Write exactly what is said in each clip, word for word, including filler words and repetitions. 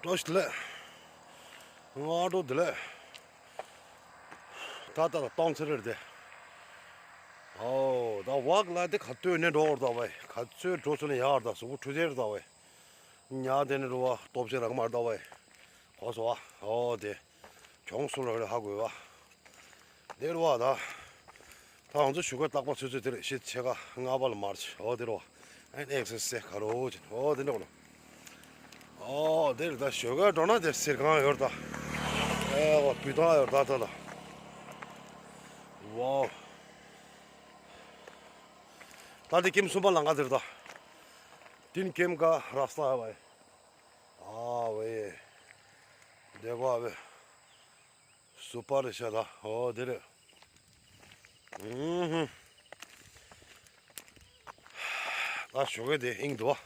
བཀྲ་ཤིས་བདེ་ལེགས། སྔ་དྲོ་བདེ་ལེགས། ད་ལྟ་ལ་སྟོང་ཚེ་རེད་དེ། ཨོ་ད་བག་ལ་དེ་ག་ལྟོས་ནས་འགྲོ་བར་ད་བས་ག་ཚོད་འགྲོ་ཚོད་ནས་ཡག་ད་གཟུགས་པོ་འཁྲུ་ཚེ་རེད་ད་བས། ཉ་དེ་ནས་འགྲོ་བ་སྟོབས་ཆེ་རང་མར་ད་བས། གོ་སོ་བ་ཨོ་དེ། གྱོང་སུ་ལ་རེ་ཧ་གོ་བ། དེ་རུ་བ་ད། ད་ང་ཚོ་ཞུ་ག་རྟག་པ་ཚོད་ཚོད་དེ་རེད་ཤི་ཆེ་ག་ལྔ་པ་ལ་མར་ཆི་ཨོ་དེ་རུ་བ། ཨེན་ཨེག་སི་སེ་ག་རོ་ཅི་ཨོ་དེ་འདྲ་གོ་ནོ། ཨོ་དེ་རེད་ད་ཞོ་ག་འགྲོ་ན་དེ་སེར་གང་ཡོད་ད། ཨེ་བ་བུ་ཐང་ཡོད་ད་ད་ད། ཝའོ། ད་དེ་ཀེམ་གསུམ་པ་ལང་ག་དེ་རེད་ད། དིན་ཀེམ་ག་ར་ས་བ་ཨེ། ཨ་ཝེ། དེ་གོ་ཨ་ཝེ། སུ་པར་ཤ་ད། ཨོ་དེ་རེད། ཨུམ་ཧུམ། ད་ཞོགས་ཀས་དེ་ཨིང་འདུག་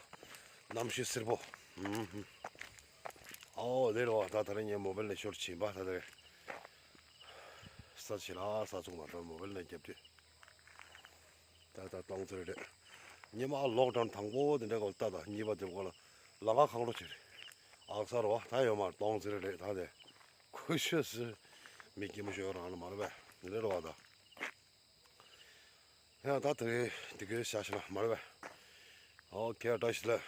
བ། གནམ་གཤིས་བསིལ་པོ། ཨུམ་ཧུམ། ཨོ་དེ་རེད་བ། ད་ད་རེས་ངས་མོ་བེལ་ནས་ཤོར་ཕྱིན་པ་ད་དེ་རེད། ས་ཆེ་ལ་ས་ཚུགས་མ་འགྲོ་མོ་བེལ་ནས་རྒྱབ་དུས། ད་ལྟ་སྟོང་ཚོད་རེད། ཉི་མ་ལོག་ཌའུན་དང་པོ་དེ་འདྲ་གོ་ལྟ་དང་གཉིས་པ་དེ་གོ་ལ་ལང་ཀ་གང་འགྲོ་ཆེ་རེད། ཨག་ས་རོ་ད་ཡོད་མ་སྟོང་ཚོད་རེད་ད་དེ། ཁུ་ཤོད་སི། མི་སྐྱིད་མོ་ཤོད་རང་ལ་མ་རེད་པས་དེ་འདྲ་རོ་བ་ད། ཡང་ད་དེ་དེ་གའི་ཤ་ཤ་ལ་མ་རེད་པས། ཨོ་ཁེ་བཀྲ་ཤིས་ལ།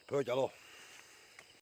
བོད་རྒྱལ་ལོ།